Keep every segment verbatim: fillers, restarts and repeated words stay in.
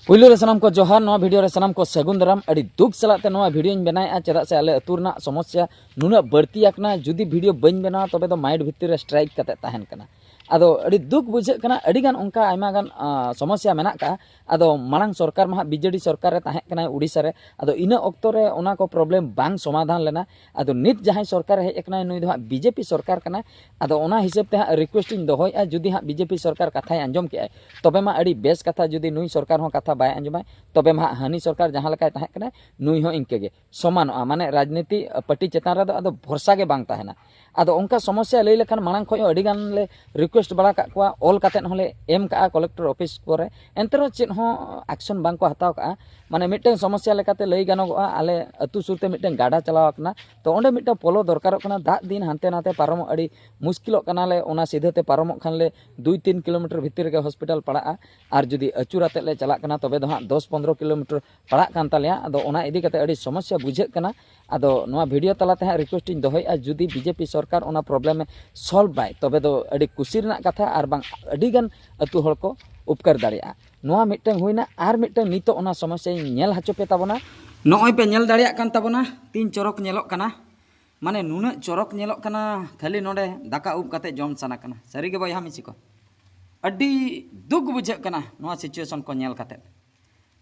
ᱯᱩᱭᱞᱩ ᱨᱮ ᱥᱟᱱᱟᱢ ᱠᱚ ᱡᱚᱦᱟᱨ, ᱱᱚᱣᱟ ᱵᱷᱤᱰᱤᱭᱳ ᱨᱮ ᱥᱟᱱᱟᱢ ᱠᱚ ᱥᱟᱹᱜᱩᱱ ᱫᱟᱨᱟᱢ᱾ ᱟᱹᱰᱤ ᱫᱩᱠ ᱥᱟᱞᱟᱜ ᱛᱮ ᱱᱚᱣᱟ ᱵᱷᱤᱰᱤᱭᱳᱧ ᱵᱮᱱᱟᱣᱮᱫᱼᱟ, ᱪᱮᱫᱟᱜ ᱥᱮ ᱟᱞᱮ ᱟᱹᱛᱩ ᱨᱮᱱᱟᱜ ᱥᱚᱢᱚᱥᱥᱟ ᱱᱩᱱᱟᱹᱜ ᱵᱟᱹᱲᱛᱤ ᱟᱠᱟᱱᱟ᱾ ᱡᱩᱫᱤ ᱵᱷᱤᱰᱤᱭᱳ ᱵᱟᱹᱧ ᱵᱮᱱᱟᱣᱟ, ᱛᱚᱵᱮ ᱫᱚ ᱢᱟᱭᱤᱱᱰ ᱵᱷᱤᱛᱤᱨ ᱨᱮ ᱥᱴᱨᱟᱭᱤᱠ ᱠᱟᱛᱮ ᱛᱟᱦᱮᱱ ᱠᱟᱱᱟ᱾ ᱟᱫᱚ ᱟᱹᱰᱤ ᱫᱩᱠ ᱵᱩᱡᱷᱟᱹᱜ ᱠᱟᱱᱟ, ᱟᱹᱰᱤ ᱜᱟᱱ ᱚᱱᱠᱟ ᱟᱭᱢᱟ ᱜᱟᱱ ᱟᱸ, ᱥᱚᱢᱚᱥᱥᱟ ᱢᱮᱱᱟᱜ ᱠᱟᱜᱼᱟ᱾ ᱟᱫᱚ ᱢᱟᱲᱟᱝ ᱥᱚᱨᱠᱟᱨ ᱢᱟ ᱦᱟᱸᱜ ᱵᱤᱡᱮᱰᱤ ᱥᱚᱨᱠᱟᱨ ᱨᱮ ᱛᱟᱦᱮᱸ ᱠᱟᱱᱟᱭ ᱩᱰᱤᱥᱟ ᱨᱮ, ᱟᱫᱚ ᱤᱱᱟᱹ ᱚᱠᱛᱚ ᱨᱮ ᱚᱱᱟ ᱠᱚ ᱯᱨᱚᱵᱞᱮᱢ ᱵᱟᱝ ᱥᱚᱢᱟᱫᱷᱟᱱ ᱞᱮᱱᱟ᱾ ᱟᱫᱚ ᱱᱤᱛ ᱡᱟᱦᱟᱸᱭ ᱥᱚᱨᱠᱟᱨ ᱦᱮᱡ ᱟᱠᱟᱱᱟᱭ, ᱱᱩᱭ ᱫᱚ ᱦᱟᱸᱜ ᱵᱤᱡᱮᱯᱤ ᱥᱚᱨᱠᱟᱨ ᱠᱟᱱᱟᱭ᱾ ᱟᱫᱚ ᱚᱱᱟ ᱦᱤᱥᱟᱹᱵ ᱛᱮ ᱦᱟᱸᱜ ᱨᱤᱠᱩᱭᱮᱥᱴ ᱤᱧ ᱫᱚᱦᱚᱭᱮᱫᱼᱟ, ᱡᱩᱫᱤ ᱦᱟᱸᱜ ᱵᱤᱡᱮᱯᱤ ᱥᱚᱨᱠᱟᱨ ᱠᱟᱛᱷᱟᱭ ᱟᱸᱡᱚᱢ ᱠᱮᱜᱼᱟᱭ, ᱛᱚᱵᱮ ᱢᱟ ᱟᱹᱰᱤ ᱵᱮᱥ ᱠᱟᱛᱷᱟ᱾ ᱡᱩᱫᱤ ᱱᱩᱭ ᱥᱚᱨᱠᱟᱨ ᱦᱚᱸ ᱠᱟᱛᱷᱟ ᱵᱟᱭ ᱟᱸᱡᱚᱢᱟᱭ, ᱛᱚᱵᱮ ᱢᱟ ᱦᱟᱸᱜ ᱦᱟᱹᱱᱤ ᱥᱚᱨᱠᱟᱨ ᱡᱟᱦᱟᱸ ᱞᱮᱠᱟᱭ ᱛᱟᱦᱮᱸ ᱠᱟᱱᱟᱭ, ᱱᱩᱭ ᱦᱚᱸ ᱤᱱᱠᱟᱹ ᱜᱮ ᱥᱚᱢᱟᱱᱚᱜᱼᱟ᱾ ᱢᱟᱱᱮ ᱨᱟᱡᱽᱱᱤᱛᱤ ᱯᱟᱨᱴᱤ ᱪᱮᱛᱟᱱ ᱨᱮᱫᱚ ᱟᱫᱚ ᱵᱷᱚᱨᱥᱟ ᱜᱮ ᱵᱟᱝ ᱛᱟᱦᱮᱱᱟ᱾ ᱟᱫᱚ ᱚᱱᱠᱟ ᱥᱚᱢᱚᱥᱥᱟ ᱞᱟᱹᱭ ᱞᱮᱠᱷᱟᱱ ᱢᱟᱲᱟᱝ ᱠᱷᱚᱱ ᱦᱚᱸ ᱟᱹᱰᱤ ᱜᱟᱱ ᱞᱮ ᱨᱤᱠᱩᱭᱮᱥᱴ ᱵᱟᱲᱟ ᱠᱟᱜ ᱠᱚᱣᱟ, ᱚᱞ ᱠᱟᱛᱮᱫ ᱦᱚᱸᱞᱮ ᱮᱢ ᱠᱟᱜᱼᱟ ᱠᱚᱞᱮᱠᱴᱚᱨ ᱚᱯᱷᱤᱥ ᱠᱚᱨᱮ, ᱮᱱᱛᱮ ᱨᱮᱦᱚᱸ ᱪᱮᱫ ᱦᱚᱸ ᱮᱠᱥᱚᱱ ᱵᱟᱝ ᱠᱚ ᱦᱟᱛᱟᱣ ᱠᱟᱜᱼᱟ᱾ ᱢᱟᱱᱮ ᱢᱤᱫᱴᱟᱝ ᱥᱚᱢᱚᱥᱥᱟ ᱞᱮᱠᱟᱛᱮ ᱞᱟᱹᱭ ᱜᱟᱱᱚᱜᱚᱜᱼᱟ, ᱟᱞᱮ ᱟᱹᱛᱩ ᱥᱩᱨ ᱛᱮ ᱢᱤᱫᱴᱟᱝ ᱜᱟᱰᱟ ᱪᱟᱞᱟᱣ ᱟᱠᱟᱱᱟ, ᱛᱚ ᱚᱸᱰᱮ ᱢᱤᱫᱴᱟᱝ ᱯᱳᱞᱳ ᱫᱚᱨᱠᱟᱨᱚᱜ ᱠᱟᱱᱟ᱾ ᱫᱟᱜ ᱫᱤᱱ ᱦᱟᱱᱛᱮ ᱱᱟᱛᱮ ᱯᱟᱨᱚᱢᱚᱜ ᱟᱹᱰᱤ ᱢᱩᱥᱠᱤᱞᱚᱜ ᱠᱟᱱᱟᱞᱮ᱾ ᱚᱱᱟ ᱥᱤᱫᱷᱟᱹ ᱛᱮ ᱯᱟᱨᱚᱢᱚᱜ ᱠᱷᱟᱱ ᱞᱮ ᱫᱩᱭ ᱛᱤᱱ ᱠᱤᱞᱳᱢᱤᱴᱟᱨ ᱵᱷᱤᱛᱤᱨ ᱨᱮᱜᱮ ᱦᱚᱥᱯᱤᱴᱟᱞ ᱯᱟᱲᱟᱜᱼᱟ, ᱟᱨ ᱡᱩᱫᱤ ᱟᱹᱪᱩᱨ ᱟᱛᱮᱫ ᱞᱮ ᱪᱟᱞᱟᱜ ᱠᱟᱱᱟ, ᱛᱚᱵᱮ ᱫᱚ ᱦᱟᱸᱜ ᱫᱚᱥ ᱯᱚᱱᱨᱚ ᱠᱤᱞᱳᱢᱤᱴᱟᱨ ᱯᱟᱲᱟᱜ ᱠᱟᱱ ᱛᱟᱞᱮᱭᱟ᱾ ᱟᱫᱚ ᱚᱱᱟ ᱤᱫᱤ ᱠᱟᱛᱮ ᱟᱹᱰᱤ ᱥᱚᱢᱚᱥᱥᱟ ᱵᱩᱡᱷᱟᱹᱜ ᱠᱟᱱᱟ᱾ ᱟᱫᱚ ᱱᱚᱣᱟ ᱵᱷᱤᱰᱤᱭᱳ ᱛᱟᱞᱟ ᱛᱮ ᱦᱟᱸᱜ ᱨᱤᱠᱩᱭᱮᱥᱴ ᱤᱧ ᱫᱚᱦᱚᱭᱮᱫᱼᱟ, ᱡᱩᱫᱤ ᱵᱤᱡᱮᱯᱤ ᱥᱚᱨᱠᱟᱨ ᱚᱱᱟ ᱯᱨᱚᱵᱞᱮᱢ ᱮ ᱥᱚᱞᱵᱷ ᱵᱟᱭ, ᱛᱚᱵᱮ ᱫᱚ ᱟᱹᱰᱤ ᱠᱩᱥᱤ ᱨᱮᱱᱟᱜ ᱠᱟᱛᱷᱟ, ᱟᱨ ᱵᱟᱝ ᱟᱹᱰᱤ ᱜᱟᱱ ᱟᱹᱛᱩ ᱦᱚᱲ ᱠᱚ ᱩᱯᱠᱟᱨ ᱫᱟᱲᱮᱭᱟᱜᱼᱟ᱾ ᱱᱚᱣᱟ ᱢᱤᱫᱴᱟᱝ ᱦᱩᱭᱱᱟ, ᱟᱨ ᱢᱤᱫᱴᱟᱝ ᱱᱤᱛᱚᱜ ᱚᱱᱟ ᱥᱚᱢᱚᱥᱥᱟᱧ ᱧᱮᱞ ᱦᱚᱪᱚ ᱯᱮ ᱛᱟᱵᱚᱱᱟ᱾ ᱱᱚᱜᱼᱚᱭ ᱯᱮ ᱧᱮᱞ ᱫᱟᱲᱮᱭᱟᱜ ᱠᱟᱱ ᱛᱟᱵᱚᱱᱟ, ᱛᱤᱱ ᱪᱚᱨᱚᱠ ᱧᱮᱞᱚᱜ ᱠᱟᱱᱟ᱾ ᱢᱟᱱᱮ ᱱᱩᱱᱟᱹᱜ ᱪᱚᱨᱚᱠ ᱧᱮᱞᱚᱜ ᱠᱟᱱᱟ, ᱠᱷᱟᱹᱞᱤ ᱱᱚᱰᱮ ᱫᱟᱠᱟ ᱩᱵ ᱠᱟᱛᱮ ᱡᱚᱢ ᱥᱟᱱᱟ ᱠᱟᱱᱟ᱾ ᱥᱟᱹᱨᱤ ᱜᱮ ᱵᱚᱭᱦᱟ ᱢᱤᱥᱤ ᱠᱚ, ᱟᱹᱰᱤ ᱫᱩᱠ ᱵᱩᱡᱷᱟᱹᱜ ᱠᱟᱱᱟ ᱱᱚᱣᱟ ᱥᱤᱪᱩᱭᱮᱥᱚᱱ ᱠᱚ ᱧᱮᱞ ᱠᱟᱛᱮ᱾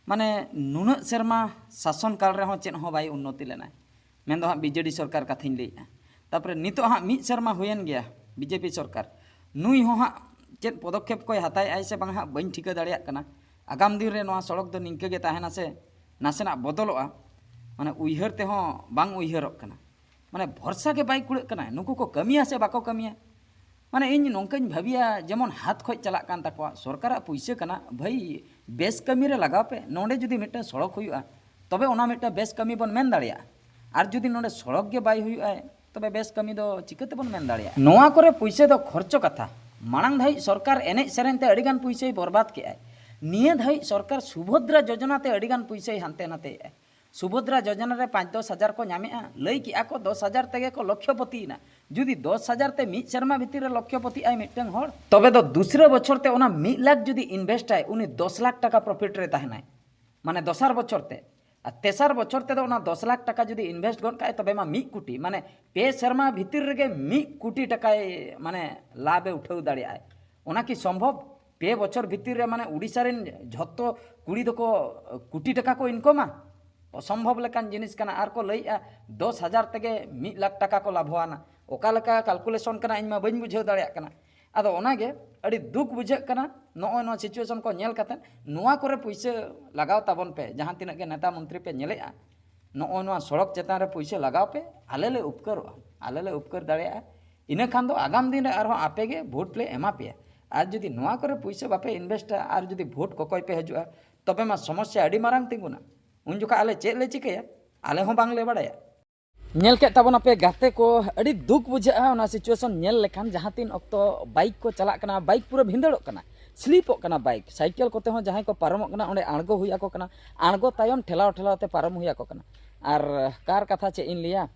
ᱢᱟᱱᱮ ᱱᱩᱱᱟᱹᱜ ᱥᱮᱨᱢᱟ ᱥᱟᱥᱚᱱ ᱠᱟᱞ ᱨᱮᱦᱚᱸ ᱪᱮᱫ ᱦᱚᱸ ᱵᱟᱭ ᱩᱱᱱᱚᱛᱤ ᱞᱮᱱᱟᱭ᱾ ᱢᱮᱱᱫᱚ ᱦᱟᱸᱜ ᱵᱤᱡᱮᱰᱤ ᱥᱚᱨᱠᱟᱨ ᱠᱟᱛᱷᱟᱧ ᱞᱟᱹᱭᱮᱫᱼᱟ᱾ ᱛᱟᱯᱚᱨᱮ ᱱᱤᱛᱚᱜ ᱦᱟᱸᱜ ᱢᱤᱫ ᱥᱮᱨᱢᱟ ᱦᱩᱭᱮᱱ ᱜᱮᱭᱟ ᱵᱤᱡᱮᱯᱤ ᱥᱚᱨᱠᱟᱨ᱾ ᱱᱩᱭ ᱦᱚᱸ ᱦᱟᱸᱜ ᱪᱮᱫ ᱯᱚᱫᱚᱠᱷᱮᱯ ᱠᱚᱭ ᱦᱟᱛᱟᱣᱮᱫᱼᱟᱭ ᱥᱮ ᱵᱟᱝ ᱦᱟᱸᱜ ᱵᱟᱹᱧ ᱴᱷᱤᱠᱟᱹ ᱫᱟᱲᱮᱭᱟᱜ ᱠᱟᱱᱟ᱾ ᱟᱜᱟᱢ ᱫᱤᱱ ᱨᱮ ᱱᱚᱣᱟ ᱥᱚᱲᱚᱠ ᱫᱚ ᱱᱤᱝᱠᱟᱹ ᱜᱮ ᱛᱟᱦᱮᱱᱟ ᱥᱮ ᱱᱟᱥᱮᱱᱟᱜ ᱵᱚᱫᱚᱞᱚᱜᱼᱟ, ᱢᱟᱱᱮ ᱩᱭᱦᱟᱹᱨ ᱛᱮᱦᱚᱸ ᱵᱟᱝ ᱩᱭᱦᱟᱹᱨᱚᱜ ᱠᱟᱱᱟ᱾ ᱢᱟᱱᱮ ᱵᱷᱚᱨᱥᱟ ᱜᱮ ᱵᱟᱭ ᱠᱩᱲᱟᱹᱜ ᱠᱟᱱᱟ, ᱱᱩᱠᱩ ᱠᱚ ᱠᱟᱹᱢᱤᱭᱟ ᱥᱮ ᱵᱟᱠᱚ ᱠᱟᱹᱢᱤᱭᱟ᱾ ᱢᱟᱱᱮ ᱤᱧ ᱱᱚᱝᱠᱟᱧ ᱵᱷᱟᱹᱵᱤᱭᱟ, ᱡᱮᱢᱚᱱ ᱦᱟᱛ ᱠᱷᱚᱡ ᱪᱟᱞᱟᱜ ᱠᱟᱱ ᱛᱟᱠᱚᱣᱟ, ᱥᱚᱨᱠᱟᱨᱟᱜ ᱯᱩᱭᱥᱟᱹ ᱠᱟᱱᱟ ᱵᱷᱟᱹᱭ, ᱵᱮᱥ ᱠᱟᱹᱢᱤ ᱨᱮ ᱞᱟᱜᱟᱣ ᱯᱮ᱾ ᱱᱚᱰᱮ ᱡᱩᱫᱤ ᱢᱤᱫᱴᱟᱝ ᱥᱚᱲᱚᱠ ᱦᱩᱭᱩᱜᱼᱟ, ᱛᱚᱵᱮ ᱚᱱᱟ ᱢᱤᱫᱴᱟᱝ ᱵᱮᱥ ᱠᱟᱹᱢᱤ ᱵᱚᱱ ᱢᱮᱱ ᱫᱟᱲᱮᱭᱟᱜᱼᱟ᱾ ᱟᱨ ᱡᱩᱫᱤ ᱱᱚᱰᱮ ᱥᱚᱲᱚᱠ ᱜᱮ ᱵᱟᱭ ᱦᱩᱭᱩᱜᱼᱟ, ᱛᱚᱵᱮ ᱵᱮᱥ ᱠᱟᱹᱢᱤ ᱫᱚ ᱪᱤᱠᱟᱹ ᱛᱮᱵᱚᱱ ᱢᱮᱱ ᱫᱟᱲᱮᱭᱟᱜᱼᱟ? ᱱᱚᱣᱟ ᱠᱚᱨᱮ ᱯᱩᱭᱥᱟᱹ ᱫᱚ ᱠᱷᱚᱨᱪᱚ ᱠᱟᱛᱷᱟ᱾ ᱢᱟᱲᱟᱝ ᱫᱷᱟᱹᱵᱤᱡ ᱥᱚᱨᱠᱟᱨ ᱮᱱᱮᱡ ᱥᱮᱨᱮᱧ ᱛᱮ ᱟᱹᱰᱤᱜᱟᱱ ᱯᱩᱭᱥᱟᱹᱭ ᱵᱚᱨᱵᱟᱫ ᱠᱮᱜᱼᱟᱭ᱾ ᱱᱤᱭᱟᱹ ᱫᱷᱟᱹᱵᱤᱡ ᱥᱚᱨᱠᱟᱨ ᱥᱩᱵᱷᱚᱫᱨᱟ ᱡᱳᱡᱚᱱᱟ ᱛᱮ ᱟᱹᱰᱤᱜᱟᱱ ᱯᱩᱭᱥᱟᱹᱭ ᱦᱟᱱᱛᱮ ᱱᱟᱛᱮᱭᱮᱜᱼᱟᱭ᱾ ᱥᱩᱵᱷᱚᱫᱨᱟ ᱡᱳᱡᱚᱱᱟ ᱨᱮ ᱯᱟᱸᱪ ᱫᱚᱥ ᱦᱟᱡᱟᱨ ᱠᱚ ᱧᱟᱢᱮᱜᱼᱟ, ᱞᱟᱹᱭ ᱠᱮᱜᱼᱟ ᱠᱚ ᱫᱚᱥ ᱦᱟᱡᱟᱨ ᱛᱮᱜᱮ ᱠᱚ ᱞᱚᱠᱷᱭᱚᱯᱚᱛᱤᱭᱮᱱᱟ᱾ ᱡᱩᱫᱤ ᱫᱚᱥ ᱦᱟᱡᱟᱨ ᱛᱮ ᱢᱤᱫ ᱥᱮᱨᱢᱟ ᱵᱷᱤᱛᱤᱨ ᱨᱮ ᱞᱚᱠᱠᱷᱚᱯᱚᱛᱤ ᱟᱭ ᱢᱤᱫᱴᱟᱝ ᱦᱚᱲ, ᱛᱚᱵᱮ ᱫᱚ ᱫᱩᱥᱨᱟᱹ ᱵᱚᱪᱷᱚᱨ ᱛᱮ ᱚᱱᱟ ᱢᱤᱫ ᱞᱟᱠᱷ ᱡᱩᱫᱤ invest ᱟᱭ, ᱩᱱᱤ ᱫᱚᱥ ᱞᱟᱠᱷ ᱴᱟᱠᱟ profit ᱨᱮ ᱛᱟᱦᱮᱱᱟᱭ, ᱢᱟᱱᱮ ᱫᱚᱥᱟᱨ ᱵᱚᱪᱷᱚᱨ ᱛᱮ᱾ ᱟᱨ ᱛᱮᱥᱟᱨ ᱵᱚᱪᱷᱚᱨ ᱛᱮᱫᱚ ᱚᱱᱟ ᱫᱚᱥ ᱞᱟᱠᱷ ᱴᱟᱠᱟ ᱡᱩᱫᱤ invest ᱜᱚᱫ ᱠᱟᱜᱼᱟᱭ, ᱛᱚᱵᱮ ᱢᱟ ᱢᱤᱫ ᱠᱳᱴᱤ, ᱢᱟᱱᱮ ᱯᱮ ᱥᱮᱨᱢᱟ ᱵᱷᱤᱛᱤᱨ ᱨᱮᱜᱮ ᱢᱤᱫ ᱠᱳᱴᱤ ᱴᱟᱠᱟᱭ ᱢᱟᱱᱮ ᱞᱟᱵᱷ ᱮ ᱩᱴᱷᱟᱹᱣ ᱫᱟᱲᱮᱭᱟᱜᱼᱟᱭ᱾ ᱚᱱᱟ ᱠᱤ ᱥᱚᱢᱵᱷᱚᱵ? ᱯᱮ ᱵᱚᱪᱷᱚᱨ ᱵᱷᱤᱛᱤᱨ ᱨᱮ ᱢᱟᱱᱮ ᱩᱰᱤᱥᱟ ᱨᱮᱱ ᱡᱷᱚᱛᱚ ᱠᱩᱲᱤ ᱫᱚᱠᱚ ᱠᱳᱴᱤ ᱴᱟᱠᱟ ᱠᱚ ᱤᱱᱠᱚᱢᱟ? ᱚᱥᱚᱢᱵᱷᱚᱵ ᱞᱮᱠᱟᱱ ᱡᱤᱱᱤᱥ ᱠᱟᱱᱟ᱾ ᱟᱨ ᱠᱚ ᱞᱟᱹᱭᱮᱜᱼᱟ ᱫᱚᱥ ᱦᱟᱡᱟᱨ ᱛᱮᱜᱮ ᱢᱤᱫ ᱞᱟᱠᱷ ᱴᱟᱠᱟ ᱠᱚ ᱞᱟᱵᱷᱚᱣᱟᱱᱟ᱾ ᱚᱠᱟ ᱞᱮᱠᱟ calculation ᱠᱟᱱᱟ, ᱤᱧ ᱢᱟ ᱵᱟᱹᱧ ᱵᱩᱡᱷᱟᱹᱣ ᱫᱟᱲᱮᱭᱟᱜ ᱠᱟᱱᱟ᱾ ᱟᱫᱚ ᱚᱱᱟᱜᱮ ᱟᱹᱰᱤ ᱫᱩᱠ ᱵᱩᱡᱷᱟᱹᱜ ᱠᱟᱱᱟ, ᱱᱚᱜᱼᱚᱭ ᱱᱚᱣᱟ situation ᱠᱚ ᱧᱮᱞ ᱠᱟᱛᱮ᱾ ᱱᱚᱣᱟ ᱠᱚᱨᱮ ᱯᱩᱭᱥᱟᱹ ᱞᱟᱜᱟᱣ ᱛᱟᱵᱚᱱ ᱯᱮ, ᱡᱟᱦᱟᱸ ᱛᱤᱱᱟᱹᱜ ᱜᱮ ᱱᱮᱛᱟ ᱢᱚᱱᱛᱨᱤ ᱯᱮ ᱧᱮᱞᱮᱜᱼᱟ, ᱱᱚᱜᱼᱚᱭ ᱱᱚᱣᱟ ᱥᱚᱲᱚᱠ ᱪᱮᱛᱟᱱ ᱨᱮ ᱯᱩᱭᱥᱟᱹ ᱞᱟᱜᱟᱣ ᱯᱮ, ᱟᱞᱮ ᱞᱮ ᱩᱯᱠᱟᱹᱨᱚᱜᱼᱟ, ᱟᱞᱮ ᱞᱮ ᱩᱯᱠᱟᱹᱨ ᱫᱟᱲᱮᱭᱟᱜᱼᱟ᱾ ᱤᱱᱟᱹ ᱠᱷᱟᱱ ᱫᱚ ᱟᱜᱟᱢ ᱫᱤᱱ ᱨᱮ ᱟᱨᱦᱚᱸ ᱟᱯᱮ ᱜᱮ ᱵᱷᱳᱴ ᱞᱮ ᱮᱢᱟ ᱯᱮᱭᱟ᱾ ᱟᱨ ᱡᱩᱫᱤ ᱱᱚᱣᱟ ᱠᱚᱨᱮ ᱯᱩᱭᱥᱟᱹ ᱵᱟᱯᱮ investᱟ ᱟᱨ ᱡᱩᱫᱤ ᱵᱷᱳᱴ ᱠᱚᱠᱚᱭ ᱯᱮ ᱦᱤᱡᱩᱜᱼᱟ, ᱛᱚᱵᱮ ᱢᱟ ᱥᱚᱢᱚᱥᱥᱟ ᱟᱹᱰᱤ ᱢᱟᱨᱟᱝ ᱛᱤᱸᱜᱩᱱᱟ᱾ ᱩᱱ ᱡᱚᱠᱷᱟ ᱟᱞᱮ ᱪᱮᱫ ᱞᱮ ᱪᱤᱠᱟᱹᱭᱟ? ᱟᱞᱮ ᱦᱚᱸ ᱵᱟᱝ ᱞᱮ ᱵᱟᱲᱟᱭᱟ᱾ ᱧᱮᱞ ᱠᱮᱫ ᱛᱟᱵᱚᱱᱟᱯᱮ ᱜᱟᱛᱮ ᱠᱚ, ᱟᱹᱰᱤ ᱫᱩᱠ ᱵᱩᱡᱷᱟᱹᱜᱼᱟ ᱚᱱᱟ situation ᱧᱮᱞ ᱞᱮᱠᱷᱟᱱ᱾ ᱡᱟᱦᱟᱸ ᱛᱤᱱ ᱚᱠᱛᱚ bike ᱠᱚ ᱪᱟᱞᱟᱜ ᱠᱟᱱᱟ, bike ᱯᱩᱨᱟᱹ ᱵᱷᱤᱸᱫᱟᱹᱲᱚᱜ ᱠᱟᱱᱟ, slipᱚᱜ ᱠᱟᱱᱟ bike᱾ cycle ᱠᱚᱛᱮ ᱦᱚᱸ ᱡᱟᱦᱟᱸᱭ ᱠᱚ ᱯᱟᱨᱚᱢᱚᱜ ᱠᱟᱱᱟ, ᱚᱸᱰᱮ ᱟᱬᱜᱚ ᱦᱩᱭ ᱟᱠᱚ ᱠᱟᱱᱟ, ᱟᱬᱜᱚ ᱛᱟᱭᱚᱢ ᱴᱷᱮᱞᱟᱣ ᱴᱷᱮᱞᱟᱣ ᱛᱮ ᱯᱟᱨᱚᱢ ᱦᱩᱭ ᱟᱠᱚ ᱠᱟᱱᱟ᱾ ᱟᱨ car ᱠᱟᱛᱷᱟ ᱪᱮᱫ ᱤᱧ ᱞᱟᱹᱭᱟ,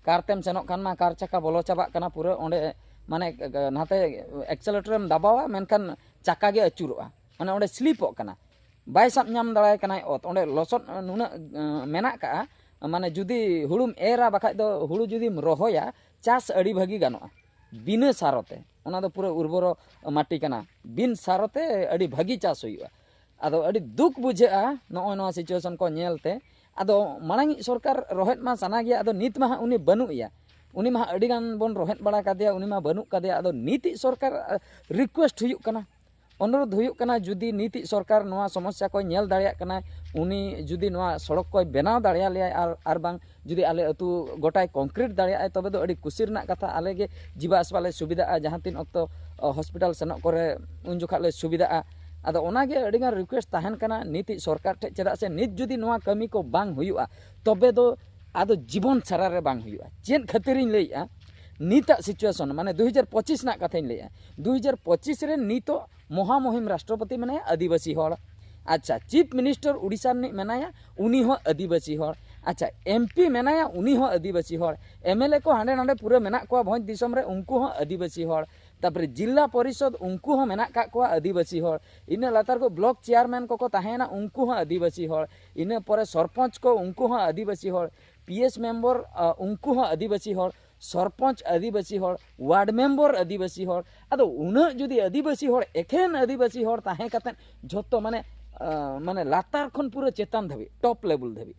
car ᱛᱮᱢ ᱥᱮᱱᱚᱜ ᱠᱷᱟᱱ ᱢᱟ car ᱪᱟᱠᱟ ᱵᱚᱞᱚ ᱪᱟᱵᱟᱜ ᱠᱟᱱᱟ ᱯᱩᱨᱟᱹ᱾ ᱚᱸᱰᱮ ᱢᱟᱱᱮ ᱱᱟᱛᱮ accelerator ᱮᱢ ᱫᱟᱵᱟᱣᱟ, ᱢᱮᱱᱠᱷᱟᱱ ᱪᱟᱠᱟ ᱜᱮ ᱟᱹᱪᱩᱨᱚᱜᱼᱟ, ᱢᱟᱱᱮ ᱚᱸᱰᱮ slipᱚᱜ ᱠᱟᱱᱟ, ᱵᱟᱭ ᱥᱟᱵ ᱧᱟᱢ ᱫᱟᱲᱮᱭᱟᱜ ᱠᱟᱱᱟᱭ ᱚᱛ᱾ ᱚᱸᱰᱮ ᱞᱚᱥᱚᱫ ᱱᱩᱱᱟᱹᱜ ᱮᱸ, ᱢᱮᱱᱟᱜ ᱠᱟᱜᱼᱟ, ᱢᱟᱱᱮ ᱡᱩᱫᱤ ᱦᱩᱲᱩᱢ ᱮᱨᱟ, ᱵᱟᱠᱷᱟᱡ ᱫᱚ ᱦᱩᱲᱩ ᱡᱩᱫᱤᱢ ᱨᱚᱦᱚᱭᱟ, ᱪᱟᱥ ᱟᱹᱰᱤ ᱵᱷᱟᱹᱜᱤ ᱜᱟᱱᱚᱜᱼᱟ ᱵᱤᱱᱟᱹ ᱥᱟᱨᱚ ᱛᱮ᱾ ᱚᱱᱟ ᱫᱚ ᱯᱩᱨᱟᱹ ᱩᱨᱵᱚᱨᱚ ᱢᱟᱴᱤ ᱠᱟᱱᱟ, ᱵᱤᱱ ᱥᱟᱨᱚ ᱛᱮ ᱟᱹᱰᱤ ᱵᱷᱟᱹᱜᱤ ᱪᱟᱥ ᱦᱩᱭᱩᱜᱼᱟ᱾ ᱟᱫᱚ ᱟᱹᱰᱤ ᱫᱩᱠ ᱵᱩᱡᱷᱟᱹᱜᱼᱟ ᱱᱚᱜᱼᱚᱭ ᱱᱚᱣᱟ situation ᱠᱚ ᱧᱮᱞ ᱛᱮ᱾ ᱟᱫᱚ ᱢᱟᱲᱟᱝᱤᱡ ᱥᱚᱨᱠᱟᱨ ᱨᱚᱦᱮᱫ ᱢᱟ ᱥᱟᱱᱟ ᱜᱮᱭᱟ, ᱟᱫᱚ ᱱᱤᱛ ᱢᱟ ᱦᱟᱸᱜ ᱩᱱᱤ ᱵᱟᱹᱱᱩᱜ ᱮᱭᱟ᱾ ᱩᱱᱤ ᱢᱟ ᱦᱟᱸᱜ ᱟᱹᱰᱤ ᱜᱟᱱ ᱵᱚᱱ ᱨᱚᱦᱮᱫ ᱵᱟᱲᱟ ᱠᱟᱫᱮᱭᱟ, ᱩᱱᱤ ᱢᱟ ᱵᱟᱹᱱᱩᱜ ᱠᱟᱫᱮᱭᱟ᱾ ᱟᱫᱚ ᱱᱤᱛᱤᱡ ᱥᱚᱨᱠᱟᱨ, ᱟᱸ, request ᱦᱩᱭᱩᱜ ᱠᱟᱱᱟ, ᱚᱱᱩᱨᱳᱫᱷ ᱦᱩᱭᱩᱜ ᱠᱟᱱᱟ, ᱡᱩᱫᱤ ᱱᱤᱛᱤᱡ ᱥᱚᱨᱠᱟᱨ ᱱᱚᱣᱟ ᱥᱚᱢᱚᱥᱥᱟ ᱠᱚᱭ ᱧᱮᱞ ᱫᱟᱲᱮᱭᱟᱜ ᱠᱟᱱᱟᱭ, ᱩᱱᱤ ᱡᱩᱫᱤ ᱱᱚᱣᱟ ᱥᱚᱲᱚᱠ ᱠᱚᱭ ᱵᱮᱱᱟᱣ ᱫᱟᱲᱮᱭᱟᱞᱮᱭᱟᱭ, ᱟᱨ, ᱟᱨ ᱵᱟᱝ ᱡᱩᱫᱤ ᱟᱞᱮ ᱟᱹᱛᱩ ᱜᱚᱴᱟᱭ concrete ᱫᱟᱲᱮᱭᱟᱜᱼᱟᱭ, ᱛᱚᱵᱮ ᱫᱚ ᱟᱹᱰᱤ ᱠᱩᱥᱤ ᱨᱮᱱᱟᱜ ᱠᱟᱛᱷᱟ᱾ ᱟᱞᱮ ᱜᱮ ᱡᱤᱵᱟ ᱟᱥᱵᱟ ᱞᱮ ᱥᱩᱵᱤᱫᱷᱟᱜᱼᱟ, ᱡᱟᱦᱟᱸ ᱛᱤᱱ ᱚᱠᱛᱚ, ᱚ, hospital ᱥᱮᱱᱚᱜ ᱠᱚᱨᱮ ᱩᱱ ᱡᱚᱠᱷᱟᱜ ᱞᱮ ᱥᱩᱵᱤᱫᱷᱟᱜᱼᱟ᱾ ᱟᱫᱚ ᱚᱱᱟᱜᱮ ᱟᱹᱰᱤᱜᱟᱱ request ᱛᱟᱦᱮᱱ ᱠᱟᱱᱟ ᱱᱤᱛᱤᱡ ᱥᱚᱨᱠᱟᱨ ᱴᱷᱮᱡ, ᱪᱮᱫᱟᱜ ᱥᱮ ᱱᱤᱛ ᱡᱩᱫᱤ ᱱᱚᱣᱟ ᱠᱟᱹᱢᱤ ᱠᱚ ᱵᱟᱝ ᱦᱩᱭᱩᱜᱼᱟ, ᱛᱚᱵᱮ ᱫᱚ ᱟᱫᱚ ᱡᱤᱵᱚᱱ ᱥᱟᱨᱟ ᱨᱮ ᱵᱟᱝ ᱦᱩᱭᱩᱜᱼᱟ᱾ ᱪᱮᱫ ᱠᱷᱟᱹᱛᱤᱨᱤᱧ ᱞᱟᱹᱭᱮᱜᱼᱟ, ᱱᱤᱛᱟᱜ situation, ᱢᱟᱱᱮ ᱫᱩ ᱦᱟᱡᱟᱨ ᱯᱚᱸᱪᱤᱥ ᱨᱮᱱᱟᱜ ᱠᱟᱛᱷᱟᱧ ᱞᱟᱹᱭᱮᱜᱼᱟ, ᱫᱩ ᱦᱟᱡᱟᱨ ᱯᱚᱸᱪᱤᱥ ᱨᱮ ᱱᱤᱛᱚᱜ ᱢᱚᱦᱟᱢᱚᱦᱤᱢ ᱨᱟᱥᱴᱨᱚᱯᱚᱛᱤ ᱢᱮᱱᱟᱭᱟ, ᱟᱹᱫᱤᱵᱟᱹᱥᱤ ᱦᱚᱲ᱾ ᱟᱪᱪᱷᱟ, chief minister ᱩᱲᱤᱥᱥᱟ ᱨᱤᱱᱤᱡ ᱢᱮᱱᱟᱭᱟ, ᱩᱱᱤ ᱦᱚᱸ ᱟᱹᱫᱤᱵᱟᱹᱥᱤ ᱦᱚᱲ᱾ ᱟᱪᱪᱷᱟ, ᱮᱢᱯᱤ ᱢᱮᱱᱟᱭᱟ, ᱩᱱᱤ ᱦᱚᱸ ᱟᱹᱫᱤᱵᱟᱹᱥᱤ ᱦᱚᱲ᱾ ᱮᱢᱮᱞᱮ ᱠᱚ ᱦᱟᱸᱰᱮ ᱱᱟᱰᱮ ᱯᱩᱨᱟᱹ ᱢᱮᱱᱟᱜ ᱠᱚᱣᱟ ᱵᱷᱚᱸᱡᱽ ᱫᱤᱥᱚᱢ ᱨᱮ, ᱩᱱᱠᱩ ᱦᱚᱸ ᱟᱹᱫᱤᱵᱟᱹᱥᱤ ᱦᱚᱲ᱾ ᱛᱟᱨᱯᱚᱨᱮ ᱡᱤᱞᱟ ᱯᱚᱨᱤᱥᱚᱫᱽ, ᱩᱱᱠᱩ ᱦᱚᱸ ᱢᱮᱱᱟᱜ ᱠᱟᱜ ᱠᱚᱣᱟ ᱟᱹᱫᱤᱵᱟᱹᱥᱤ ᱦᱚᱲ᱾ ᱤᱱᱟᱹ ᱞᱟᱛᱟᱨ ᱠᱚ ᱵᱞᱚᱠ ᱪᱮᱭᱟᱨᱢᱮᱱ ᱠᱚᱠᱚ ᱛᱟᱦᱮᱸᱭᱮᱱᱟ, ᱩᱱᱠᱩ ᱦᱚᱸ ᱟᱹᱫᱤᱵᱟᱹᱥᱤ ᱦᱚᱲ᱾ ᱤᱱᱟᱹ ᱯᱚᱨᱮ ᱥᱚᱨᱯᱚᱧᱪ ᱠᱚ, ᱩᱱᱠᱩ ᱦᱚᱸ ᱟᱹᱫᱤᱵᱟᱹᱥᱤ ᱦᱚᱲ᱾ ᱯᱤ ᱮᱥ ᱢᱮᱢᱵᱚᱨ, ᱟ, ᱩᱱᱠᱩ ᱦᱚᱸ ᱟᱹᱫᱤᱵᱟᱹᱥᱤ ᱦᱚᱲ᱾ ᱥᱚᱨᱯᱚᱧᱪ ᱟᱹᱫᱤᱵᱟᱹᱥᱤ ᱦᱚᱲ, ᱣᱟᱨᱰ ᱢᱮᱢᱵᱚᱨ ᱟᱹᱫᱤᱵᱟᱹᱥᱤ ᱦᱚᱲ᱾ ᱟᱫᱚ ᱩᱱᱟᱹᱜ ᱡᱩᱫᱤ ᱟᱹᱫᱤᱵᱟᱹᱥᱤ ᱦᱚᱲ, ᱮᱠᱷᱮᱱ ᱟᱹᱫᱤᱵᱟᱹᱥᱤ ᱦᱚᱲ ᱛᱟᱦᱮᱸ ᱠᱟᱛᱮᱫ ᱡᱷᱚᱛᱚ ᱢᱟᱱᱮ, ᱟ, ᱢᱟᱱᱮ ᱞᱟᱛᱟᱨ ᱠᱷᱚᱱ ᱯᱩᱨᱟᱹ ᱪᱮᱛᱟᱱ ᱫᱷᱟᱹᱵᱤᱡ, ᱴᱚᱯ ᱞᱮᱵᱮᱞ ᱫᱷᱟᱹᱵᱤᱡ,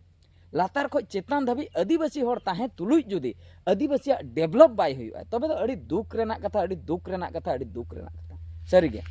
ᱞᱟᱛᱟᱨ ᱠᱷᱚᱱ ᱪᱮᱛᱟᱱ ᱫᱷᱟᱹᱵᱤᱡ ᱟᱹᱫᱤᱵᱟᱹᱥᱤ ᱦᱚᱲ ᱛᱟᱦᱮᱸ ᱛᱩᱞᱩᱡ ᱡᱩᱫᱤ ᱟᱹᱫᱤᱵᱟᱹᱥᱤᱭᱟᱜ ᱰᱮᱵᱷᱞᱚᱯ ᱵᱟᱭ ᱦᱩᱭᱩᱜᱼᱟ, ᱛᱚᱵᱮ ᱫᱚ ᱟᱹᱰᱤ ᱫᱩᱠ ᱨᱮᱱᱟᱜ ᱠᱟᱛᱷᱟ, ᱟᱹᱰᱤ ᱫᱩᱠ ᱨᱮᱱᱟᱜ ᱠᱟᱛᱷᱟ, ᱟᱹᱰᱤ ᱫᱩᱠ ᱨᱮᱱᱟᱜ ᱠᱟᱛᱷᱟ᱾ ᱥᱟᱹᱨᱤᱜᱮ᱾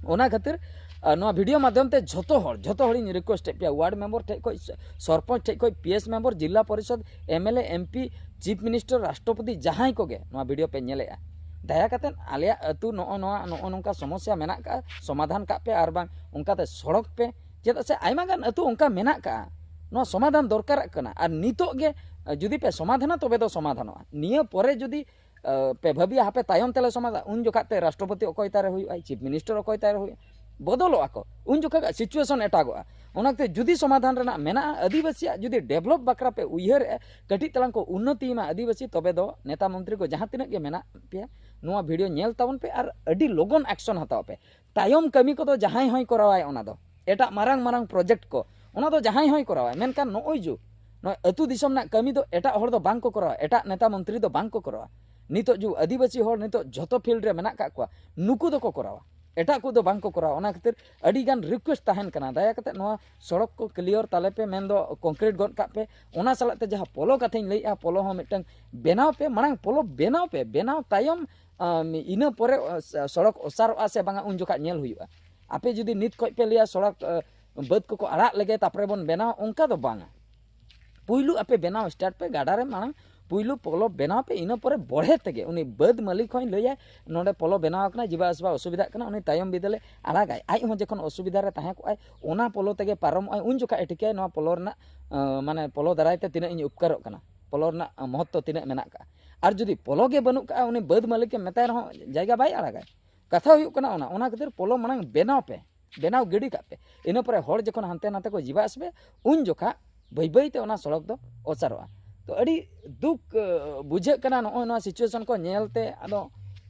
ᱚᱱᱟ ᱠᱷᱟᱹᱛᱤᱨ, ᱟ, ᱱᱚᱣᱟ ᱵᱷᱤᱰᱤᱭᱳ ᱢᱟᱫᱽᱫᱷᱚᱢ ᱛᱮ ᱡᱷᱚᱛᱚ ᱦᱚᱲ, ᱡᱷᱚᱛᱚ ᱦᱚᱲᱤᱧ ᱨᱤᱠᱩᱭᱮᱥᱴ ᱮᱫ ᱯᱮᱭᱟ, ᱣᱟᱨᱰ ᱢᱮᱢᱵᱚᱨ ᱴᱷᱮᱡ ᱠᱷᱚᱡ, ᱥᱚᱨᱯᱚᱧᱪ ᱴᱷᱮᱡ ᱠᱷᱚᱡ, ᱯᱤ ᱮᱥ ᱢᱮᱢᱵᱚᱨ, ᱡᱤᱞᱟ ᱯᱚᱨᱤᱥᱚᱫᱽ, M L A, M P, chief minister, ᱨᱟᱥᱴᱨᱚᱯᱚᱛᱤ, ᱡᱟᱦᱟᱸᱭ ᱠᱚᱜᱮ ᱱᱚᱣᱟ ᱵᱷᱤᱰᱤᱭᱳ ᱯᱮ ᱧᱮᱞᱮᱫᱼᱟ, ᱫᱟᱭᱟ ᱠᱟᱛᱮᱫ ᱟᱞᱮᱭᱟᱜ ᱟᱹᱛᱩ ᱱᱚᱜᱼᱚ ᱱᱚᱣᱟ, ᱱᱚᱜᱼᱚ ᱱᱚᱝᱠᱟ ᱥᱚᱢᱚᱥᱥᱟ ᱢᱮᱱᱟᱜ ᱠᱟᱜᱼᱟ, ᱥᱚᱢᱟᱫᱷᱟᱱ ᱠᱟᱜ ᱯᱮ, ᱟᱨ ᱵᱟᱝ ᱚᱱᱠᱟᱛᱮ ᱥᱚᱲᱚᱠ ᱯᱮ᱾ ᱪᱮᱫᱟᱜ ᱥᱮ ᱟᱭᱢᱟ ᱜᱟᱱ ᱟᱹᱛᱩ ᱚᱱᱠᱟ ᱢᱮᱱᱟᱜ ᱠᱟᱜᱼᱟ, ᱱᱚᱣᱟ ᱥᱚᱢᱟᱫᱷᱟᱱ ᱫᱚᱨᱠᱟᱨᱚᱜ ᱠᱟᱱᱟ᱾ ᱟᱨ ᱱᱤᱛᱚᱜ ᱜᱮ, ᱟ, ᱡᱩᱫᱤ ᱯᱮ ᱥᱚᱢᱟᱫᱷᱟᱱᱟ, ᱛᱚᱵᱮ ᱫᱚ ᱥᱚᱢᱟᱫᱷᱟᱱᱚᱜᱼᱟ᱾ ᱱᱤᱭᱟᱹ ᱯᱚᱨᱮ ᱡᱩᱫᱤ, ᱟ, ᱯᱮ ᱵᱷᱟᱹᱵᱤᱭᱟ, ᱦᱟᱯᱮ ᱛᱟᱭᱚᱢ ᱛᱮᱞᱮ ᱥᱚᱢᱟᱫᱷᱟᱱᱟ, ᱩᱱ ᱡᱚᱠᱷᱟᱡ ᱛᱮ ᱨᱟᱥᱴᱨᱚᱯᱚᱛᱤ ᱚᱠᱚᱭ ᱛᱟᱨᱮ ᱦᱩᱭᱩᱜᱼᱟ, ᱪᱤᱯ ᱢᱤᱱᱤᱥᱴᱟᱨ ᱚᱠᱚᱭ ᱛᱟᱨᱮ ᱦᱩᱭᱩᱜᱼᱟ, ᱵᱚᱫᱚᱞᱚᱜᱼᱟ ᱠᱚ, ᱩᱱ ᱡᱚᱠᱷᱟᱡ ᱥᱤᱪᱩᱭᱮᱥᱚᱱ ᱮᱴᱟᱜᱚᱜᱼᱟ᱾ ᱚᱱᱟᱛᱮ ᱡᱩᱫᱤ ᱥᱚᱢᱟᱫᱷᱟᱱ ᱨᱮᱱᱟᱜ ᱢᱮᱱᱟᱜᱼᱟ, ᱟᱹᱫᱤᱵᱟᱹᱥᱤᱭᱟᱜ ᱡᱩᱫᱤ ᱰᱮᱵᱷᱞᱚᱯ ᱵᱟᱠᱷᱨᱟ ᱯᱮ ᱩᱭᱦᱟᱹᱨᱮᱜᱼᱟ, ᱠᱟᱹᱴᱤᱡ ᱛᱟᱞᱟᱝ ᱠᱚ ᱩᱱᱱᱚᱛᱤᱭ ᱢᱟ ᱟᱹᱫᱤᱵᱟᱹᱥᱤ, ᱛᱚᱵᱮ ᱫᱚ ᱱᱮᱛᱟ ᱢᱚᱱᱛᱨᱤ ᱠᱚ ᱡᱟᱦᱟᱸ ᱛᱤᱱᱟᱹᱜ ᱜᱮ ᱢᱮᱱᱟᱜ ᱯᱮᱭᱟ, ᱱᱚᱣᱟ ᱵᱷᱤᱰᱤᱭᱳ ᱧᱮᱞ ᱛᱟᱵᱚᱱ ᱯᱮ ᱟᱨ ᱟᱹᱰᱤ ᱞᱚᱜᱚᱱ ᱮᱠᱥᱚᱱ ᱦᱟᱛᱟᱣ ᱯᱮ᱾ ᱛᱟᱭᱚᱢ ᱠᱟᱹᱢᱤ ᱠᱚᱫᱚ ᱡᱟᱦᱟᱸᱭ ᱦᱚᱸᱭ ᱠᱚᱨᱟᱣᱟᱭ, ᱚᱱᱟ ᱫᱚ ᱮᱴᱟᱜ ᱢᱟᱨᱟᱝ ᱢᱟᱨᱟᱝ ᱯᱨᱚᱡᱮᱠᱴ ᱠᱚ, ᱚᱱᱟ ᱫᱚ ᱡᱟᱦᱟᱸᱭ ᱦᱚᱸᱭ ᱠᱚᱨᱟᱣᱟᱭ᱾ ᱢᱮᱱᱠᱷᱟᱱ ᱱᱚᱜᱼᱚᱭ ᱡᱩ, ᱱᱚᱜᱼᱚᱭ ᱟᱹᱛᱩ ᱫᱤᱥᱚᱢ ᱨᱮᱱᱟᱜ ᱠᱟᱹᱢᱤ ᱫᱚ ᱮᱴᱟᱜ ᱦᱚᱲ ᱫᱚ ᱵᱟᱝ ᱠᱚ ᱠᱚᱨᱟᱣᱟ, ᱮᱴᱟᱜ ᱱᱮᱛᱟ ᱢᱚᱱᱛᱨᱤ ᱫᱚ ᱵᱟᱝ ᱠᱚ ᱠᱚᱨᱟᱣᱟ᱾ ᱱᱤᱛᱚᱜ ᱡᱩ ᱟᱹᱫᱤᱵᱟᱹᱥᱤ ᱦᱚᱲ ᱱᱤᱛᱚᱜ ᱡᱷᱚᱛᱚ ᱯᱷᱤᱞᱰ ᱨᱮ ᱢᱮᱱᱟᱜ ᱠᱟᱜ ᱠᱚᱣᱟ, ᱱᱩᱠᱩ ᱫᱚᱠᱚ ᱠᱚᱨᱟᱣᱟ, ᱮᱴᱟᱜ ᱠᱚ ᱫᱚ ᱵᱟᱝ ᱠᱚ ᱠᱚᱨᱟᱣᱟ᱾ ᱚᱱᱟ ᱠᱷᱟᱹᱛᱤᱨ ᱟᱹᱰᱤ ᱜᱟᱱ ᱨᱤᱠᱩᱭᱮᱥᱴ ᱛᱟᱦᱮᱱ ᱠᱟᱱᱟ, ᱫᱟᱭᱟ ᱠᱟᱛᱮ ᱱᱚᱣᱟ ᱥᱚᱲᱚᱠ ᱠᱚ ᱠᱞᱤᱭᱟᱨ ᱛᱟᱞᱮ ᱯᱮ, ᱢᱮᱱᱫᱚ ᱠᱚᱝᱠᱨᱤᱴ ᱜᱚᱫ ᱠᱟᱜ ᱯᱮ᱾ ᱚᱱᱟ ᱥᱟᱞᱟᱜ ᱛᱮ ᱡᱟᱦᱟᱸ ᱯᱚᱞᱚ ᱠᱟᱛᱷᱟᱧ ᱞᱟᱹᱭᱮᱜᱼᱟ, ᱯᱚᱞᱚ ᱦᱚᱸ ᱢᱤᱫᱴᱟᱝ ᱵᱮᱱᱟᱣ ᱯᱮ, ᱢᱟᱲᱟᱝ ᱯᱚᱞᱚ ᱵᱮᱱᱟᱣ ᱯᱮ, ᱵᱮᱱᱟᱣ ᱛᱟᱭᱚᱢ, ᱟᱢ, ᱤᱱᱟᱹ ᱯᱚᱨᱮ, ᱟ, ᱥᱚᱲᱚᱠ ᱚᱥᱟᱨᱚᱜᱼᱟ ᱥᱮ ᱵᱟᱝᱟ, ᱩᱱ ᱡᱚᱠᱷᱟᱜ ᱧᱮᱞ ᱦᱩᱭᱩᱜᱼᱟ᱾ ᱟᱯᱮ ᱡᱩᱫᱤ ᱱᱤᱛ ᱠᱷᱚᱡ ᱯᱮ ᱞᱟᱹᱭᱟ ᱥᱚᱲᱚᱠ, ᱟ, ᱵᱟᱹᱫᱽ ᱠᱚᱠᱚ ᱟᱲᱟᱜ ᱞᱮᱜᱮ ᱛᱟᱯᱚᱨᱮ ᱵᱚᱱ ᱵᱮᱱᱟᱣᱟ, ᱚᱱᱠᱟ ᱫᱚ ᱵᱟᱝᱟ᱾ ᱯᱩᱭᱞᱩ ᱟᱯᱮ ᱵᱮᱱᱟᱣ ᱥᱴᱟᱨᱴ ᱯᱮ, ᱜᱟᱰᱟ ᱨᱮ ᱢᱟᱲᱟᱝ ᱯᱩᱭᱞᱩ ᱯᱚᱞᱚ ᱵᱮᱱᱟᱣ ᱯᱮ, ᱤᱱᱟᱹ ᱯᱚᱨᱮ ᱵᱚᱲᱦᱮ ᱛᱮᱜᱮ ᱩᱱᱤ ᱵᱟᱹᱫᱽ ᱢᱟᱹᱞᱤᱠ ᱦᱚᱸᱭ ᱞᱟᱹᱭᱟ, ᱱᱚᱰᱮ ᱯᱚᱞᱚ ᱵᱮᱱᱟᱣ ᱟᱠᱟᱱᱟ, ᱡᱤᱵᱟ ᱟᱥᱵᱟ ᱚᱥᱩᱵᱤᱫᱷᱟᱜ ᱠᱟᱱᱟ, ᱩᱱᱤ ᱛᱟᱭᱚᱢ ᱵᱤᱫᱟᱹᱞᱮ ᱟᱲᱟᱜᱟᱭ᱾ ᱟᱡ ᱦᱚᱸ ᱡᱚᱠᱷᱚᱱ ᱚᱥᱩᱵᱤᱫᱷᱟ ᱨᱮ ᱛᱟᱦᱮᱸ ᱠᱚᱜᱼᱟᱭ, ᱚᱱᱟ ᱯᱚᱞᱚ ᱛᱮᱜᱮ ᱯᱟᱨᱚᱢᱚᱜᱼᱟᱭ, ᱩᱱ ᱡᱚᱠᱷᱟᱡ ᱮ ᱴᱷᱤᱠᱟᱹᱭᱟ ᱱᱚᱣᱟ ᱯᱚᱞᱚ ᱨᱮᱱᱟᱜ, ᱟᱸ, ᱢᱟᱱᱮ ᱯᱚᱞᱚ ᱫᱟᱨᱟᱭ ᱛᱮ ᱛᱤᱱᱟᱹᱜ ᱤᱧ ᱩᱯᱠᱟᱨᱚᱜ ᱠᱟᱱᱟ, ᱯᱚᱞᱚ ᱨᱮᱱᱟᱜ, ᱟᱸ, ᱢᱚᱦᱚᱛᱛᱚ ᱛᱤᱱᱟᱹᱜ ᱢᱮᱱᱟᱜ ᱠᱟᱜᱼᱟ᱾ ᱟᱨ ᱡᱩᱫᱤ ᱯᱚᱞᱚ ᱜᱮ ᱵᱟᱹᱱᱩᱜ ᱠᱟᱜᱼᱟ, ᱩᱱᱤ ᱵᱟᱹᱫᱽ ᱢᱟᱹᱞᱤᱠ ᱮᱢ ᱢᱮᱛᱟᱭ ᱨᱮᱦᱚᱸ ᱡᱟᱭᱜᱟ ᱵᱟᱭ ᱟᱲᱟᱜᱟᱭ᱾ ᱠᱟᱛᱷᱟ ᱦᱩᱭᱩᱜ ᱠᱟᱱᱟ ᱚᱱᱟ, ᱚᱱᱟ ᱠᱷᱟᱹᱛᱤᱨ ᱯᱚᱞᱚ ᱢᱟᱲᱟᱝ ᱵᱮᱱᱟᱣ ᱯᱮ, ᱵᱮᱱᱟᱣ ᱜᱤᱰᱤ ᱠᱟᱜ ᱯᱮ᱾ ᱤᱱᱟᱹ ᱯᱚᱨᱮ ᱦᱚᱲ ᱡᱚᱠᱷᱚᱱ ᱦᱟᱱᱛᱮ ᱱᱟᱛᱮ ᱠᱚ ᱡᱤᱵᱟ ᱟᱥᱵᱮ, ᱩᱱ ᱡᱚᱠᱷᱟ ᱵᱟᱹᱭ ᱵᱟᱹᱭ ᱛᱮ ᱚᱱᱟ ᱥᱚᱲᱚᱠ ᱫᱚ ᱚᱥᱟᱨᱚᱜᱼᱟ᱾ ᱛᱚ ᱟᱹᱰᱤ ᱫᱩᱠ ᱵᱩᱡᱷᱟᱹᱜ ᱠᱟᱱᱟ ᱱᱚᱜᱼᱚᱭ ᱱᱚᱣᱟ ᱥᱤᱪᱩᱭᱮᱥᱚᱱ ᱠᱚ ᱧᱮᱞ ᱛᱮ᱾ ᱟᱫᱚ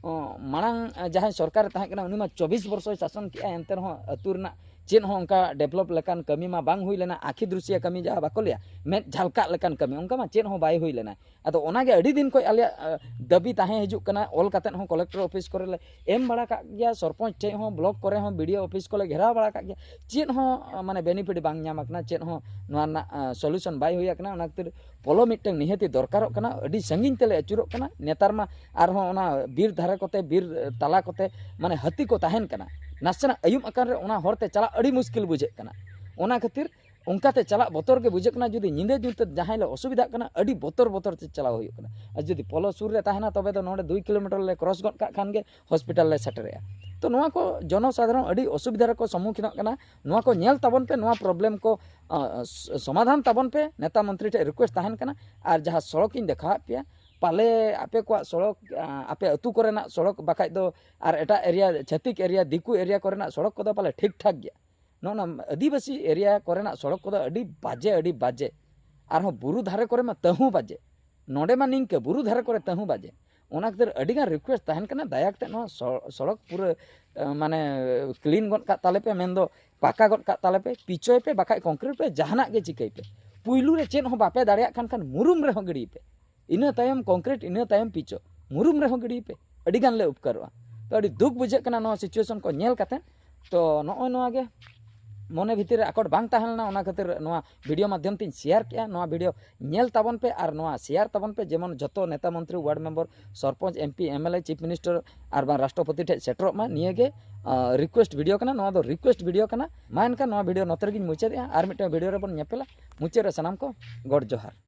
ᱢᱟᱲᱟᱝ ᱡᱟᱦᱟᱸᱭ ᱥᱚᱨᱠᱟᱨ ᱨᱮ ᱛᱟᱦᱮᱸ ᱠᱟᱱᱟ, ᱩᱱᱤ ᱢᱟ ᱪᱚᱵᱵᱤᱥ ᱵᱚᱨᱥᱚᱭ ᱥᱟᱥᱚᱱ ᱠᱮᱜᱼᱟ, ᱮᱱᱛᱮ ᱨᱮᱦᱚᱸ ᱟᱹᱛᱩ ᱨᱮᱱᱟᱜ ᱪᱮᱫ ᱦᱚᱸ ᱚᱱᱠᱟ ᱰᱮᱵᱷᱞᱚᱯ ᱞᱮᱠᱟᱱ ᱠᱟᱹᱢᱤ ᱢᱟ ᱵᱟᱝ ᱦᱩᱭ ᱞᱮᱱᱟ᱾ ᱟᱸᱠᱷᱤ ᱫᱨᱤᱥᱥᱤᱭᱟ ᱠᱟᱹᱢᱤ ᱡᱟᱦᱟᱸ ᱵᱟᱠᱚ ᱞᱟᱹᱭᱟ, ᱢᱮᱫ ᱡᱷᱟᱞᱠᱟᱜ ᱞᱮᱠᱟᱱ ᱠᱟᱹᱢᱤ, ᱚᱱᱠᱟ ᱢᱟ ᱪᱮᱫ ᱦᱚᱸ ᱵᱟᱭ ᱦᱩᱭ ᱞᱮᱱᱟ᱾ ᱟᱫᱚ ᱚᱱᱟᱜᱮ ᱟᱹᱰᱤ ᱫᱤᱱ ᱠᱷᱚᱱ ᱟᱞᱮᱭᱟᱜ ᱫᱟᱹᱵᱤ ᱛᱟᱦᱮᱸ ᱦᱤᱡᱩᱜ ᱠᱟᱱᱟ, ᱚᱞ ᱠᱟᱛᱮᱫ ᱦᱚᱸ ᱠᱚᱞᱮᱠᱴᱚᱨ ᱚᱯᱷᱤᱥ ᱠᱚᱨᱮ ᱞᱮ ᱮᱢ ᱵᱟᱲᱟ ᱠᱟᱜ ᱜᱮᱭᱟ, ᱥᱚᱨᱯᱚᱧᱪ ᱴᱷᱮᱡ ᱦᱚᱸ, ᱵᱞᱚᱠ ᱠᱚᱨᱮ ᱦᱚᱸ, ᱵᱤ ᱰᱤ ᱳ ᱚᱯᱷᱤᱥ ᱠᱚᱞᱮ ᱜᱷᱮᱨᱟᱣ ᱵᱟᱲᱟ ᱠᱟᱜ ᱜᱮᱭᱟ᱾ ᱪᱮᱫ ᱦᱚᱸ ᱢᱟᱱᱮ ᱵᱮᱱᱤᱯᱷᱤᱴ ᱵᱟᱝ ᱧᱟᱢ ᱟᱠᱟᱱᱟ, ᱪᱮᱫ ᱦᱚᱸ ᱱᱚᱣᱟ ᱨᱮᱱᱟᱜ ᱥᱚᱞᱩᱥᱚᱱ ᱵᱟᱭ ᱦᱩᱭ ᱟᱠᱟᱱᱟ᱾ ᱚᱱᱟ ᱠᱷᱟᱹᱛᱤᱨ ᱯᱚᱞᱚ ᱢᱤᱫᱴᱟᱝ ᱱᱤᱦᱟᱹᱛᱤ ᱫᱚᱨᱠᱟᱨᱚᱜ ᱠᱟᱱᱟ᱾ ᱟᱹᱰᱤ ᱥᱟᱺᱜᱤᱧ ᱛᱮᱞᱮ ᱟᱹᱪᱩᱨᱚᱜ ᱠᱟᱱᱟ᱾ ᱱᱮᱛᱟᱨ ᱢᱟ ᱟᱨᱦᱚᱸ ᱚᱱᱟ ᱵᱤᱨ ᱫᱷᱟᱨᱮ ᱠᱚᱛᱮ, ᱵᱤᱨ ᱛᱟᱞᱟ ᱠᱚᱛᱮ ᱢᱟᱱᱮ ᱦᱟᱹᱛᱤ ᱠᱚ ᱛᱟᱦᱮᱱ ᱠᱟᱱᱟ᱾ ᱱᱟᱥᱮᱱᱟᱜ ᱟᱹᱭᱩᱵ ᱟᱠᱟᱱ ᱨᱮ ᱚᱱᱟ ᱦᱚᱨᱛᱮ ᱪᱟᱞᱟᱜ ᱟᱹᱰᱤ ᱢᱩᱥᱠᱤᱞ ᱵᱩᱡᱷᱟᱹᱜ ᱠᱟᱱᱟ᱾ ᱚᱱᱟ ᱠᱷᱟᱹᱛᱤᱨ ᱚᱱᱠᱟᱛᱮ ᱪᱟᱞᱟᱜ ᱵᱚᱛᱚᱨ ᱜᱮ ᱵᱩᱡᱷᱟᱹᱜ ᱠᱟᱱᱟ᱾ ᱡᱩᱫᱤ ᱧᱤᱫᱟᱹ ᱧᱩᱛᱟᱹᱛ ᱡᱟᱦᱟᱸᱭ ᱞᱮ ᱚᱥᱩᱵᱤᱫᱷᱟᱜ ᱠᱟᱱᱟ, ᱟᱹᱰᱤ ᱵᱚᱛᱚᱨ ᱵᱚᱛᱚᱨ ᱛᱮ ᱪᱟᱞᱟᱣ ᱦᱩᱭᱩᱜ ᱠᱟᱱᱟ᱾ ᱟᱨ ᱡᱩᱫᱤ ᱯᱚᱞᱚ ᱥᱩᱨ ᱨᱮ ᱛᱟᱦᱮᱱᱟ, ᱛᱚᱵᱮ ᱫᱚ ᱱᱚᱰᱮ ᱫᱩᱭ ᱠᱤᱞᱳᱢᱤᱴᱟᱨ ᱞᱮ ᱠᱨᱚᱥ ᱜᱚᱫ ᱠᱟᱜ ᱠᱷᱟᱱ ᱜᱮ ᱦᱚᱥᱯᱤᱴᱟᱞ ᱞᱮ ᱥᱮᱴᱮᱨᱮᱜᱼᱟ᱾ ᱛᱚ ᱱᱚᱣᱟ ᱠᱚ ᱡᱚᱱᱚᱥᱟᱫᱷᱟᱨᱚᱱ ᱟᱹᱰᱤ ᱚᱥᱩᱵᱤᱫᱷᱟ ᱨᱮᱠᱚ ᱥᱚᱢᱢᱩᱠᱷᱤᱱᱚᱜ ᱠᱟᱱᱟ᱾ ᱱᱚᱣᱟ ᱠᱚ ᱧᱮᱞ ᱛᱟᱵᱚᱱ ᱯᱮ, ᱱᱚᱣᱟ ᱯᱨᱚᱵᱞᱮᱢ ᱠᱚ ᱟᱸ, ᱥ- ᱥᱚᱢᱟᱫᱷᱟᱱ ᱛᱟᱵᱚᱱ ᱯᱮ, ᱱᱮᱛᱟ ᱢᱚᱱᱛᱨᱤ ᱴᱷᱮᱱ ᱨᱤᱠᱩᱭᱮᱥᱴ ᱛᱟᱦᱮᱱ ᱠᱟᱱᱟ᱾ ᱟᱨ ᱡᱟᱦᱟᱸ ᱥᱚᱲᱚᱠ ᱤᱧ ᱫᱮᱠᱷᱟᱣᱟᱫ ᱯᱮᱭᱟ, ᱯᱟᱞᱮ ᱟᱯᱮ ᱠᱚᱣᱟᱜ ᱥᱚᱲᱚᱠ, ᱟᱸ, ᱟᱯᱮ ᱟᱹᱛᱩ ᱠᱚᱨᱮᱱᱟᱜ ᱥᱚᱲᱚᱠ, ᱵᱟᱠᱷᱟᱡ ᱫᱚ ᱟᱨ ᱮᱴᱟᱜ ᱮᱨᱤᱭᱟ, ᱪᱷᱟᱹᱛᱤᱠ ᱮᱨᱤᱭᱟ, ᱫᱤᱠᱩ ᱮᱨᱤᱭᱟ ᱠᱚᱨᱮᱱᱟᱜ ᱥᱚᱲᱚᱠ ᱠᱚᱫᱚ ᱯᱟᱞᱮ ᱴᱷᱤᱠ ᱴᱷᱟᱠ ᱜᱮᱭᱟ᱾ ᱱᱚᱜᱼᱚ ᱱᱟ ᱟᱹᱫᱤᱵᱟᱹᱥᱤ ᱮᱨᱤᱭᱟ ᱠᱚᱨᱮᱱᱟᱜ ᱥᱚᱲᱚᱠ ᱠᱚᱫᱚ ᱟᱹᱰᱤ ᱵᱟᱡᱮ, ᱟᱹᱰᱤ ᱵᱟᱡᱮ᱾ ᱟᱨᱦᱚᱸ ᱵᱩᱨᱩ ᱫᱷᱟᱨᱮ ᱠᱚᱨᱮ ᱢᱟ ᱛᱟᱹᱦᱩ ᱵᱟᱡᱮ᱾ ᱱᱚᱰᱮ ᱢᱟ ᱱᱤᱝᱠᱟᱹ, ᱵᱩᱨᱩ ᱫᱷᱟᱨᱮ ᱠᱚᱨᱮ ᱛᱟᱹᱦᱩ ᱵᱟᱡᱮ᱾ ᱚᱱᱟ ᱠᱷᱟᱹᱛᱤᱨ ᱟᱹᱰᱤᱜᱟᱱ ᱨᱤᱠᱩᱭᱮᱥᱴ ᱛᱟᱦᱮᱱ ᱠᱟᱱᱟ, ᱫᱟᱭᱟ ᱠᱟᱛᱮ ᱱᱚᱣᱟ ᱥᱚ- ᱥᱚᱲᱚᱠ ᱯᱩᱨᱟᱹ, ᱟᱸ, ᱢᱟᱱᱮ ᱠᱞᱤᱱ ᱜᱚᱫ ᱠᱟᱜ ᱛᱟᱞᱮ ᱯᱮ, ᱢᱮᱱᱫᱚ ᱯᱟᱠᱟ ᱜᱚᱫ ᱠᱟᱜ ᱛᱟᱞᱮ ᱯᱮ, ᱯᱤᱪᱚᱭ ᱯᱮ, ᱵᱟᱠᱷᱟᱡ ᱠᱚᱝᱠᱨᱤᱴ ᱯᱮ, ᱡᱟᱦᱟᱱᱟᱜ ᱜᱮ ᱪᱤᱠᱟᱹᱭ ᱯᱮ᱾ ᱯᱩᱭᱞᱩ ᱨᱮ ᱪᱮᱫ ᱦᱚᱸ ᱵᱟᱯᱮ ᱫᱟᱲᱮᱭᱟᱜ ᱠᱷᱟᱱ, ᱠᱷᱟᱱ ᱢᱩᱨᱩᱢ ᱨᱮᱦᱚᱸ ᱜᱤᱰᱤᱭ ᱯᱮ, ᱤᱱᱟᱹ ᱛᱟᱭᱚᱢ ᱠᱚᱝᱠᱨᱤᱴ, ᱤᱱᱟᱹ ᱛᱟᱭᱚᱢ ᱯᱤᱪᱚ, ᱢᱩᱨᱩᱢ ᱨᱮᱦᱚᱸ ᱜᱤᱰᱤᱭ ᱯᱮ᱾ ᱟᱹᱰᱤ ᱜᱟᱱ ᱞᱮ ᱩᱯᱠᱟᱨᱚᱜᱼᱟ᱾ ᱛᱚ ᱟᱹᱰᱤ ᱫᱩᱠ ᱵᱩᱡᱷᱟᱹᱜ ᱠᱟᱱᱟ ᱱᱚᱣᱟ ᱥᱤᱪᱩᱭᱮᱥᱚᱱ ᱠᱚ ᱧᱮᱞ ᱠᱟᱛᱮ᱾ ᱛᱚ ᱱᱚᱜᱼᱚᱭ ᱱᱚᱣᱟ ᱜᱮ ᱢᱚᱱᱮ ᱵᱷᱤᱛᱤᱨ ᱨᱮ ᱟᱠᱚᱴ ᱵᱟᱝ ᱛᱟᱦᱮᱸ ᱞᱮᱱᱟ, ᱚᱱᱟ ᱠᱷᱟᱹᱛᱤᱨ ᱱᱚᱣᱟ ᱵᱷᱤᱰᱤᱭᱳ ᱢᱟᱫᱽᱫᱷᱚᱢ ᱛᱤᱧ ᱥᱮᱭᱟᱨ ᱠᱮᱜᱼᱟ᱾ ᱱᱚᱣᱟ ᱵᱷᱤᱰᱤᱭᱳ ᱧᱮᱞ ᱛᱟᱵᱚᱱ ᱯᱮ ᱟᱨ ᱱᱚᱣᱟ ᱥᱮᱭᱟᱨ ᱛᱟᱵᱚᱱ ᱯᱮ, ᱡᱮᱢᱚᱱ ᱡᱚᱛᱚ ᱱᱮᱛᱟ ᱢᱚᱱᱛᱨᱤ, ward member, sarpanch, M P, M L A, chief minister ᱟᱨ ᱵᱟᱝ ᱨᱟᱥᱴᱨᱚᱯᱚᱛᱤ ᱴᱷᱮᱱ ᱥᱮᱴᱮᱨᱚᱜ ᱢᱟ, ᱱᱤᱭᱟᱹ ᱜᱮ ᱨᱤᱠᱩᱭᱮᱥᱴ ᱵᱷᱤᱰᱤᱭᱳ ᱠᱟᱱᱟ᱾ ᱱᱚᱣᱟ ᱫᱚ ᱨᱤᱠᱩᱭᱮᱥᱴ ᱵᱷᱤᱰᱤᱭᱳ ᱠᱟᱱᱟ᱾ ᱢᱟ ᱮᱱᱠᱷᱟᱱ ᱱᱚᱣᱟ ᱵᱷᱤᱰᱤᱭᱳ ᱱᱚᱛᱮ ᱨᱮᱜᱤᱧ ᱢᱩᱪᱟᱹᱫᱮᱜᱼᱟ, ᱟᱨ ᱢᱤᱫᱴᱟᱝ ᱵᱷᱤᱰᱤᱭᱳ ᱨᱮᱵᱚᱱ ᱧᱮᱯᱮᱞᱟ᱾ ᱢᱩᱪᱟᱹᱫ ᱨᱮ ᱥᱟᱱᱟᱢ ᱠᱚ ᱜᱚᱰ ᱡᱚᱦᱟᱨ᱾